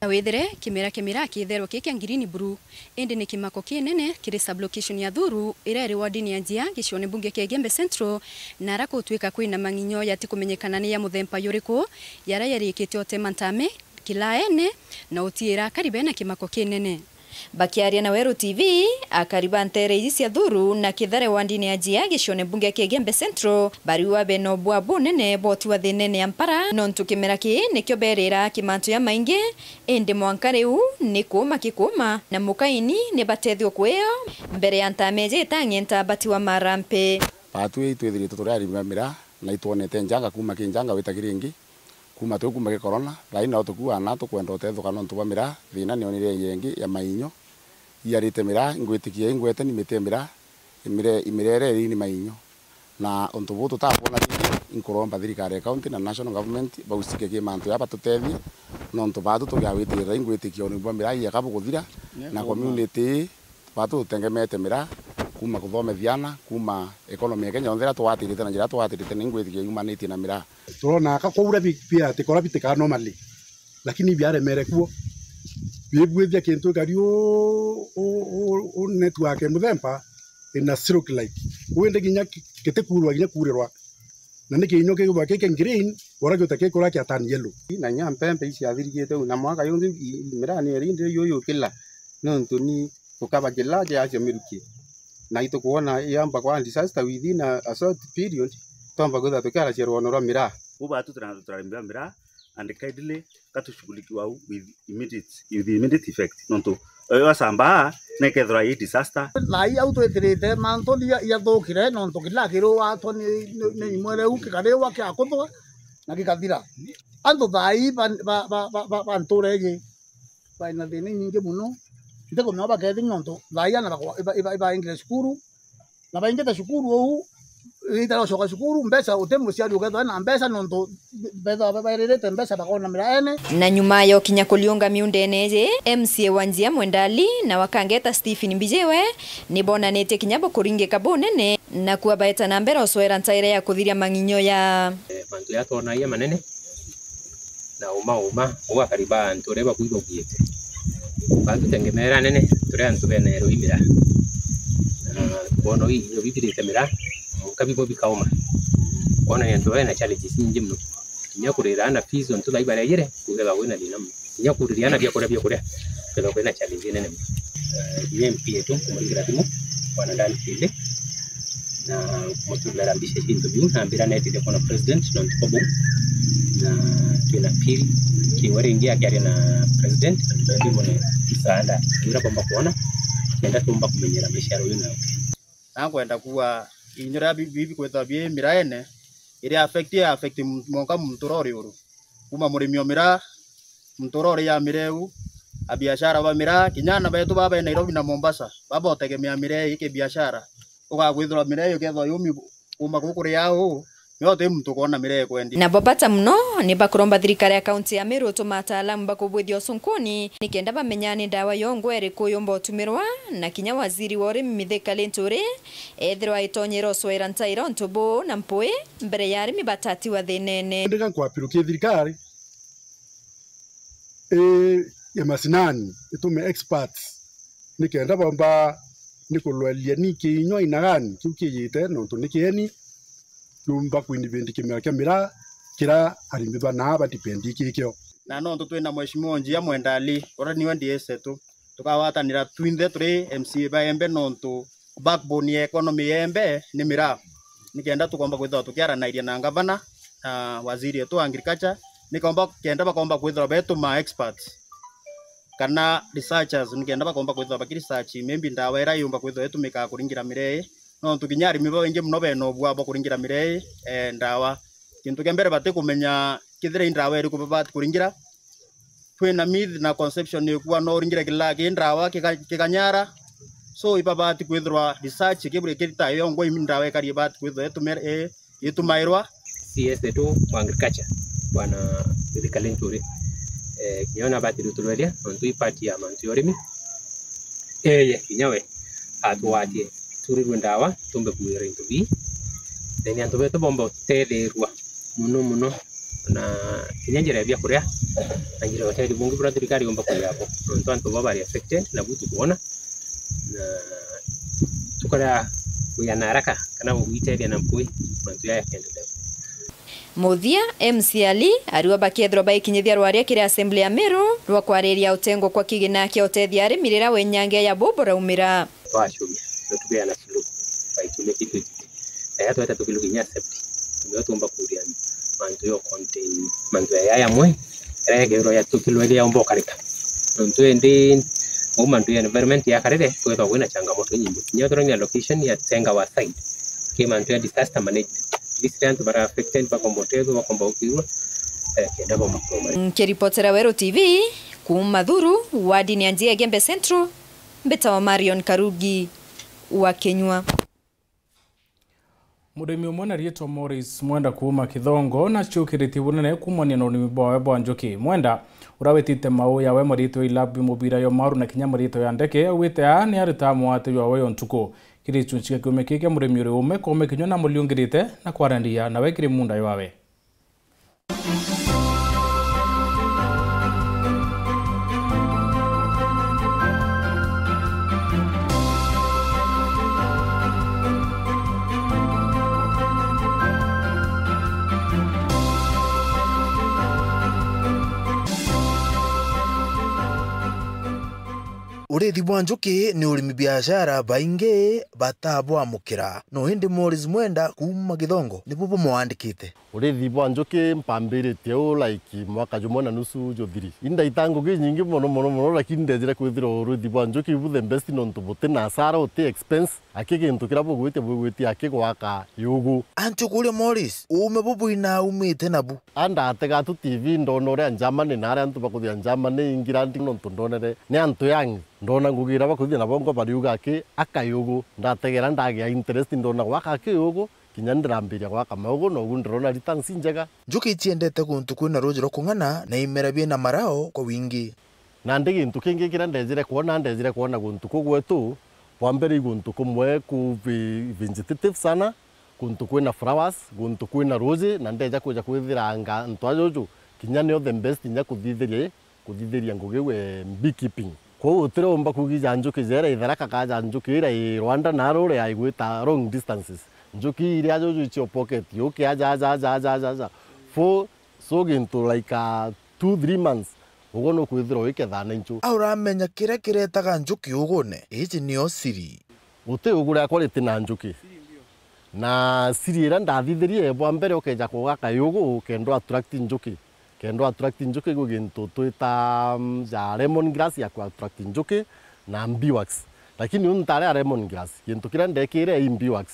Na withire kimera kia miraa kiitherwa ki kia ngirini buru, indi ni kimako kinene kiri sub-location ya Thuru, iria iri wardini ya Njia, gicione mbunge kia Igembe Central, na ara gutwika kwina mang'inyo yatikumenyekana ni ya muthemba yuriku, yaria yarikite utema ntame kilaene na utiira akari bena kimako kinene. Bakiaria na Weru T V, akari ba nteere iji cia Thuru na Kithare wandini ya Njia gicione mbunge kia Igembe Central bariuga bena ubua bunene bwa utiwa thinene ya mpara, nontu kimera kii nikio berira kimantu ya maingi, indi mwanka riu ni kuuma gikuuma, na mukaini ni batethua kwio mbere ya ntame iji itang'enta batiwa marampe. Batwi itwithiritwe turi arimi ba miraa, na itwonete njanga kuuma ki njanga wita kiri ingi. Kuuma twi kuuma ki corona, thaai nao tukuaa na tukwenda utethuka nontu bwa miraa, thina nionire yengi ya mainyo. Iarite miraa, ingwitikia ingwete ni miti ya miraa, imire-, imirere iri ni mainyo. Na untu buu tutakwona ringi, inkuromba thirikari ya county na national government bausike ki mantu jaa batutethie, nontu baatu tugiawitirira ingwitikia uni bwa miraa ieka bukuthira, na community ii batu tutengemete miraa, kuuma kuthomethia ana, kuuma economy ya Kenya yonthe iria twatirite na njira iria twatirite, na ingwitikia yumanitie na miraa. Turona aka kwaura bi-, biatikora bitika normally, lakini biaremere kuo. Bibuithia kintu ikari u, u, u, u network muthemba ina stroke like. Uu indi kinya ki-, gitikurwa kinya kurirwa. Na ni kinyo kigwa kike green, wara giuta kikura kia turn yellow. Na nya mpempe iciathirigite u, na mwaka yunthe i-, i-, miraa ni iri indi yu yukila. Nontu ni tukaba kila kiacio miruki. Na itukwona yamba kwa disaster within a, a short period, twamba kwithirwa tukiaracia rwono rwa miraa. Uu batu tuna-, turarimi ba miraa, and kindly katushughulikiwa with immediate, with immediate effect. Nontu uyu asamba nekethirwa i disaster. Thaai au twithirite mantu ja-, jathukire, nontu kila kiruatwa ni, ni, ni imwe riu kikariwa kiakuthwa na gikathira. Antu thaai ba, ba, ba, ba, ba, ba ntura iji baina thina inyingi mono, ntikumenya bakethia nontu thaai ana bakwa-, iba-, iba-, ibaingire cukuru, na baingite cukuru uu, itarocoka cukuru, mbeca uti muciari ukethwa na mbeca nontu mbeca ba-, baeririte mbeca bakona miraene. Na nyuma ya ukinya kuriunga miundene iji, M C A wa Njia Mwendali na wa Kangeta Stephen Mbijiwe ni bonanitie kinya bukuringika bunene, na kuwa baeta na mbere ucwera ntaire ya kuthiria mang'inyo ya. Eh, mantu ya twona ya manene, na uma uma, ugakariba antu uria bakwigua ugiite. Ukatutengemera nene, turi antu bena ero imira. Na kwona ii, irio bibirite mira, mwanka bibo bikauma. Kwona ni antu bena challenges nyingi muno. Kinya kurira ana fees, ontu thaai barejire, kugethwa kwina thina muno. Kinya kuriria ana biakuria, biakuria, kugethwa kwina challenge nene muno. Eh, kinya M P yetu, kumuringira thimu, Bwana Dan Kindi, na kumutumira mbica cia into biu, na ambira netite kwona president, nontu bwa buu. Na twina appeal, kiuga ringi akiaria na president, na tubethi bone msaada uria bomba kwona, kenda tumba kumenyera maciaro uyu nawe. Na nkwenda kuuga, inyo riria bi-, bi-, bikwithwa bi miraene, iri affect, ya affect m-, mwanka muntu uria uri uru. Kuuma murimi o miraa, muntu uria uri ya mireu, abiashara ba miraa, kinya ana betu baba be Nairobi na Mombasa, baba utegemea miraa ii kibiashara. Ugakwithirwa miraa iyo kethwa yumi kuuma guku ria uu, nio uti muntu ukwona miraa ikwendia. Nabo bata mono ni bakuromba thirikari ya kaunti ya Meru utuma ataalamu bakubwithia ucunkuni, nikenda bamenya ni ndawa yongwa iriku yumba utumirwa, na kinya waziri wa urimi Mithika Linturi ethirwa aitonyera ucwera ntaira untu buu na mpui mbere ya arimi batatiwa thinene. Ndika nkwapirwa ki thirikari ii ya mashinani itume experts nikenda bomba ni kulwelia ni kiinywa inagani kiu kiijite, nontu ni kieni kiumba kuinvent kimera kia miraa kiria arimi bana ba depend kikio. Na nontu twina Mheshimiwa Njia Mwenda Ali, uria niwe D S etu, tukagwatanira twinthe turi M C A ba Embe, nontu backbone ya economy ya Embe ni miraa. Nikenda tukomba kwithirwa tukiaranairia na ngavana na waziri etu wa agriculture, nikomba kenda bakomba kwithirwa betuma experts kana researchers, nikenda bakomba kwithirwa baki research maybe ndawa iria yumba kwithirwa itumika kuringira miraa ii, nontu kinya arimi babaingi mono bena ubua bwa kuringira miraa ii, eh, ndawa. Kintu kia mbere batikumenya kethira i ndawa iriku babati kuringira. Twina myth na conception ikua no uringire kila ki ndawa kika-, kikanyara. So ibabati kwithirwa research kiburi kirita yongwa imi ndawa ikari ibati kwithirwa itumira, i-, itumairwa. C S etu wa agriculture, bwana Mithika Linturi, eh, kinya ona abati gutulweria nontu i part ya mantu ya urimi. Eye kinya we atugwatie turirwe ndawa tumbe kuwira into bii, then antu betu bomba utethirwa muno muno, na kinya njira ya biakuria na njira ya utethio bungi buria thirikari yumba kuiya bo, nontu antu baba bari affected na bu tukwona, na tukaria kuiya na haraka kana gwitethia na mpwi mantu jaya yakiendelea. Muthia, M C Ali ariuga bakethirwa baikinyithia rwaria kiri Assembly ya Meru rwa kwariria utengwa kwa kigina kia utethia arimi riria wenyangia ya bo buraumira. Twacumia, na tukeana suluhu, by kiumia kiu twitite. Na ya tweta tukiluga inya accept, nio tumba kuria mantu yo contain, mantu ya yaya mwe, era yagirwa ya tukilweria yomba ukarika. Nontu indi, au mantu ya environment ya karere, twethwa kwina changamoto nyingi. Kinya turania location ya Tenga wa side, ki mantu ya disaster management. These antu bara affected, bakomba utethwa, bakomba ukirwa, eh, kenda bomba kurumana. Nkiripotera Weru T V, kuuma Thuru, wardini ya Njia Igembe Central, mbitawa Marion Karugi wa Kinyua. Murimi umwe na riitwa Morris Mwenda kuuma Kithongo naciukiritie bunene kuumania na urimi bwawe bwa njuki. Mwenda, uria witite mau yawe mariitwa ya ilabu, mubira ya maru na kinya mariitwa ya ndeke, augite aa ni arita mwate jwawe yo ntuku. Kiri gichunchi kia kiume kii kia murimi uri ume kuume kinyua na muliungirite na kwarandiria nawe kiri munda jwawe. Urithi bwa njuki ni urimi biashara baingi batabwamukira. No indi Morris Mwenda kuuma Githongo nibu bumwandikite. Urithi bwa njuki mpambiritie u, like, mwaka jumwe na nusu juthiri. Indaita ngugi inyingi mono, mono, mono, lakini ndejire kwithirwa urithi bwa njuki ibu the best, nontu buti na hasara, uti expense. Aki gintu kiria bugwitia, bugwitia aki gwaka yugu. Antu kuria Morris, uume bubu inaumite nabu? A, ndatega tu T V, ndona uria Germany na aria antu bakuthia Germany, England, nontu ndonere ni antu young. Ndona ngugi iria bakuthia nabo ngo bariuga aki, aka yugu. Ndategera ndagia interest, ndona gwaka aki yugu. Kinya ndirambiria gwaka maugu, na ugu ndirona returns injega. Njuki iciendete guntu kwina ruuji rwa kung'ana na imera biina marao kwa wingi. Nandi gintu kingi kiria ndejire kwona, ndejire kwona guntu kuu gwetu, bwa mbere i guntu kumwe ku vi-, vegetative sana, guntu kwina flowers, guntu kwina ruuji, na ndeja kwija kwithira anga antu ajuju, kinya nio the best inya kuthithiria, kuthithiria ngugi iu e beekeeping. Kwou utiromba kuuga ija njuki jera i Tharaka ka ja njuki iria i Rwanda na ruria igwita long distances. Njuki iria juju icio pocket, yuki aja, aja, aja, aja, aja, aja. Fo, so gintu like a two, three months, ugu nukwithirwa wiketha na inchu. A uramenya kiria kiretaga njuki ugune? Iji nio siri. Guti ugu riakwa riti na njuki. Na siri iria ndathithirie, bwa mbere ukeja kugaka yugu, kenda attract njuki. Kenda attract njuki, gwi gintu twita, mm, ja lemon grass ya ku attract njuki na beeswax. Lakini u ntari a lemon grass, gintu kiria ndekire i beeswax.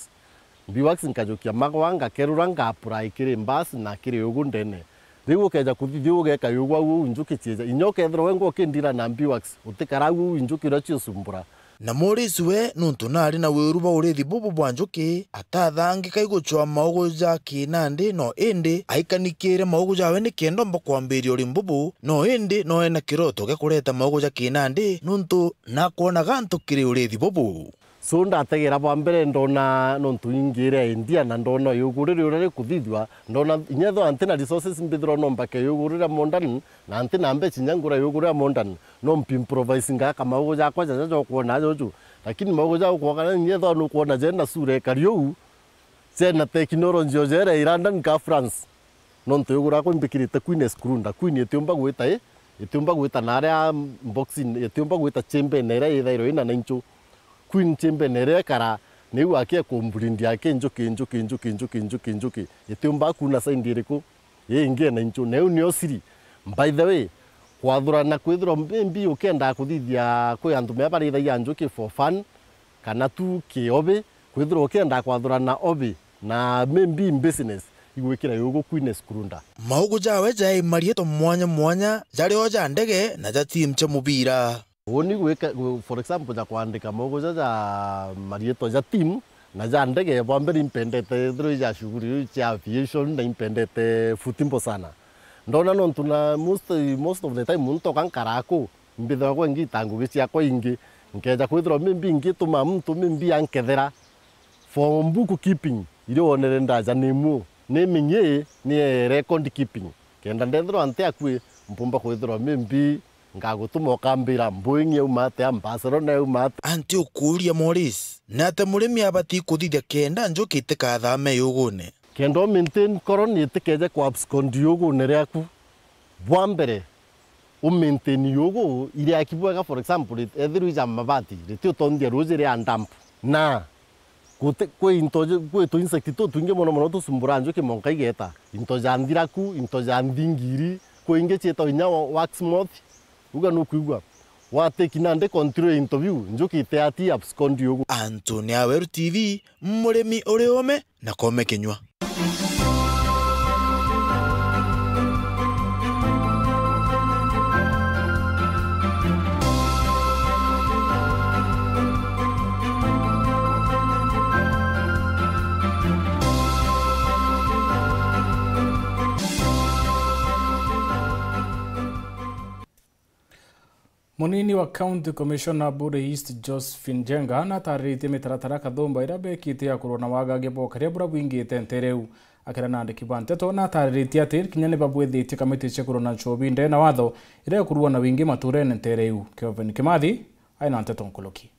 Beeswax nkajukia magwa, ngakerura, nga apply kiri mbasi na kiri yugu ndene. Riu ukeja kuthithia ugeka yugu au, au njuki cieja. Inya ukethirwa we ngwa ukindira na beeswax, utikara au, au njuki uria ciusumbura. Na Morris we, nuntu nari na wiru bwa urithi bubu bwa njuki, atathangika igucwa maugu ja kinandi, no indi aikanikiire maugu jawe nikenda omba kwambiria urimi bubu, no indi no ena kiroto gia kureta maugu ja kinandi, nuntu nakwonaga antu kiri urithi bubu. So, ndategera bwa mbere ndona nontu ingiire idea na ndona yugu riri uria rikuthithua, ndona inya ethirwa ntina resources mbithirwa no mbake yugu riria modern, na ntina mbeca inya ngure yugu riria modern, no mpi improvise ngaka maugu jakwa jaja jokwona juju, Lakini maugo ja gukwa kana nginya ethwa nukwona jena sura ikari uu, jena teknoloji o jera i London ka France. Nontu yugurakwa imbikirite Queen Scrunda. Queen itiumba gwita i, itiumba gwita naria boxing, itiumba gwita chembene iria ithairwa ina na inchu. Queen chembene iria ikara, niu aki ekumbrindia aki njuki, njuki, njuki, njuki, njuki, njuki. Itiumba kuna side iriku? Ii ingi ena inchu. Na iu nio siri. By the way, kwathurana kwithirwa maybe ukienda kuthithia kwi antu mea barithagia njuki for fun, kana tu ki obi, kwithirwa ukienda kwathurana obi, na maybe in business, igwikira yugu Queen Scrunda. Maugu jawe jai marietwa mwanya mwanya, jario ja ndege na ja team cia mubira. Uni gwika, for example, ja kwandika maugu ja, ja marietwa ja team na ja ndege, bwa mbere impendete ethirwa ija shughuli iu cia aviation, na impendete football sana. Ndona nontu na most, most of the time muntu oka nkara aku, mbithagwa ngita ngugi ciakwa ingi, nkeja kwithirwa maybe ngituma muntu maybe ankethera for book keeping, iria wonere ndaja ni mu, ni mingi ni record keeping. Kenda ndethirwa nti akui, mpumba kwithirwa maybe ngagutuma ukambira Boeing yauma atia, Barcelona yauma atia. Anti ukuuria Morris, ni atia murimi abati kuthithia kenda njuki itikathame yugune? Kenda u maintain colony itikeje ku abscond yugune riaku, bwa mbere, u maintain yugu iriaki bwega, for example, rit-, ethirwa ija mabati, ritiutondia ruji ria dump. Na guti, kwi into ji-, kwi tu insect tutwingi mono mono tusumbura njuki monka igeta. Into ja nthiraku, into ja nthingiri, kwi ingi cietagwa inya wa-, wax moth. Uga nukwigua? Wateki nandi control into biu, njuki itiati abscond yugu. Anthony Aweru T V, murimi uri ome na kome kinyua. Munini wa County Commissioner Buuri East, Josephine Njenga, natariritie mitaratara kathumba iria bekite ya kurua na wagagia bwa ukaria buria bwingite ntere iu. Akiaria na andiki ba nteto, natariritie ati kinya ni babwithitie kamiti cia kurua na nchobi ndene na watho iria ikurua na wingi maturene ntere iu. Kelvin Kimathi aina nteto nkuluki.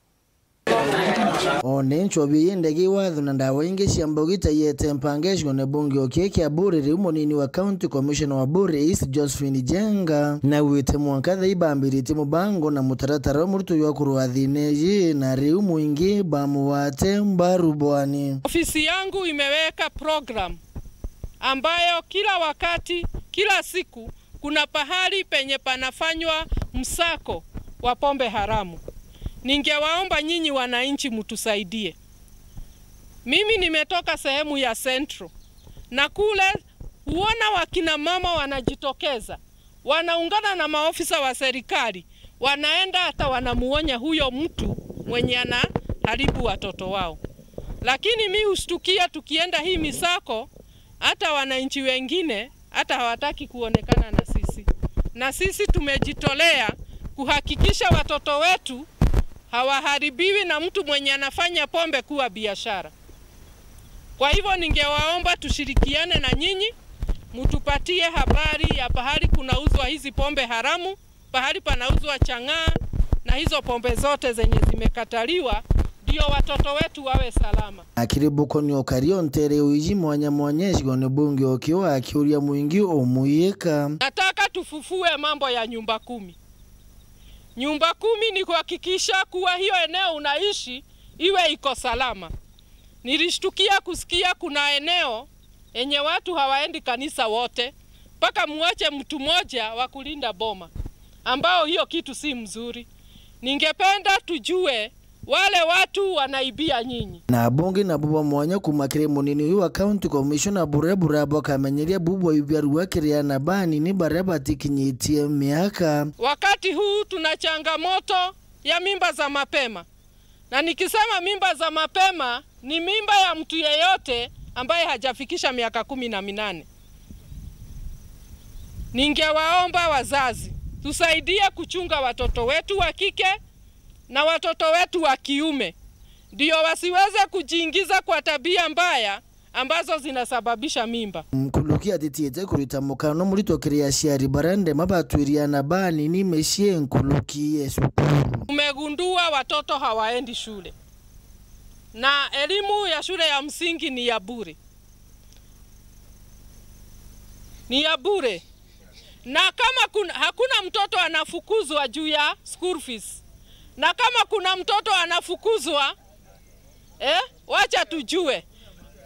One nchobi ii ndege, watho na ndawa ingi cia mbogi ta iete mpanga gicigoone bunge o kii kia Buuri, riu munini wa County Commissioner wa Buuri East, Josephine Njenga, naugite mwanka thaa ibambiritie mubango na mutaratara umwe tu jwa kurua thiina iji, na riu mwingi bamugwate mbaru bwani. Ofisi yangu imeweka program ambayo kila wakati, kila siku, kuna pahali penye panafanywa msako wa pombe haramu. Ningewaomba nyinyi wananchi mtusaidie. Mimi nimetoka sehemu ya Central, na kule huona wakina mama wanajitokeza, wanaungana na maofisa wa serikali, wanaenda hata wanamuonya huyo mtu mwenye anaharibu watoto wao. Lakini mi hushtukia tukienda hii misako, hata wananchi wengine hata hawataki kuonekana na sisi. Na sisi tumejitolea kuhakikisha watoto wetu hawaharibiwi na mtu mwenye anafanya pombe kuwa biashara. Kwa hivyo, ningewaomba tushirikiane na nyinyi, mtupatie habari ya pahali kunauzwa hizi pombe haramu, pahali panauzwa chang'aa na hizo pombe zote zenye zimekataliwa, ndio watoto wetu wawe salama. Akiribukonia ukari o ntere iji mwanya mwanya gicigoone bunge o kii, akiuria mwingi umwiyika. Nataka tufufue mambo ya nyumba kumi. Nyumba kumi ni kuhakikisha kuwa hiyo eneo unaishi iwe iko salama. Nilishtukia kusikia kuna eneo yenye watu hawaendi kanisa wote, mpaka muache mtu mmoja wa kulinda boma, ambao hiyo kitu si mzuri. Ningependa tujue wale watu wanaibia nyinyi. Na abunge nabo ba mwanya kuuma kiri munini uyu wa County Commissioner Buuri, Buuri bakamenyeria bubu bwa biarua kiri aana banini baria batikinyitie miaka. Wakati huu tuna changamoto ya mimba za mapema. Na nikisema mimba za mapema, ni mimba ya mtu yeyote ambaye hajafikisha miaka kumi na minane. Ningewaomba wazazi, tusaidie kuchunga watoto wetu wa kike na watoto wetu wa kiume, ndio wasiweze kujiingiza kwa tabia mbaya ambazo zinasababisha mimba. Nkuluki atitiite kurita mukano murito kiri aciari baria ndema batwirie aana banini micii nkuluki e cukuru. Tumegundua watoto hawaendi shule na elimu ya shule ya msingi ni ya bure, ni ya bure, na kama kuna, hakuna mtoto anafukuzwa juu ya school fees, na kama kuna mtoto anafukuzwa eh, wacha tujue.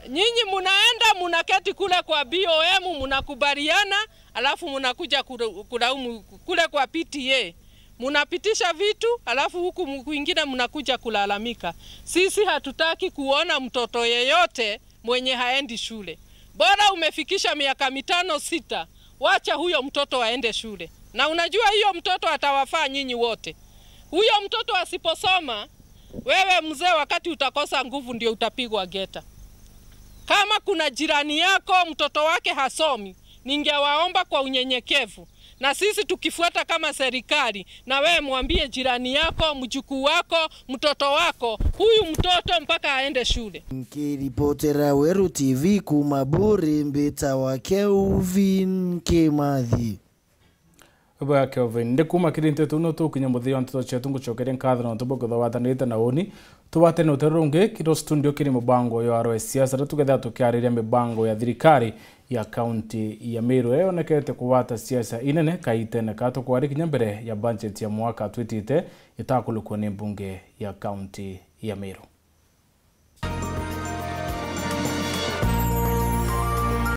Nyinyi munaenda munaketi kule kwa B O M, munakubaliana, alafu munakuja kula-, kulaumu kule kwa P T A. Munapitisha vitu, alafu huku mu-, kwingine munakuja kulalamika. Sisi hatutaki kuona mtoto yeyote mwenye haendi shule. Bora umefikisha miaka mitano, sita, wacha huyo mtoto aende shule. Na unajua hiyo mtoto atawafaa nyinyi wote. Huyo mtoto asiposoma, wewe mzee, wakati utakosa nguvu ndio utapigwa geta. Kama kuna jirani yako mtoto wake hasomi, ningewaomba kwa unyenyekevu, na sisi tukifuata kama serikali, na wewe mwambie jirani yako, mjukuu wako, mtoto wako, huyu mtoto mpaka aende shule. Nkiripotera Weru T V kuuma Buri, mbitawa Kelvin Kimathi. Bwa Kelvin, ndi kuuma kiri nteto ino tukinya muthia wa nteto cietu, ngucokeria nkatho nontu bwa kwithirwa watanirite na uni. Tubate na utero rungi kiro studio kiri mubango yo arwe siasa, ria tukethira tukiariria mibango ya thirikari ya kaunti ya Meru, iyonekete kugwata siasa inene kaitene ka tukwari kinya mbere ya budget ya mwaka twitite itakulukwa ni mbunge ya kaunti ya Meru.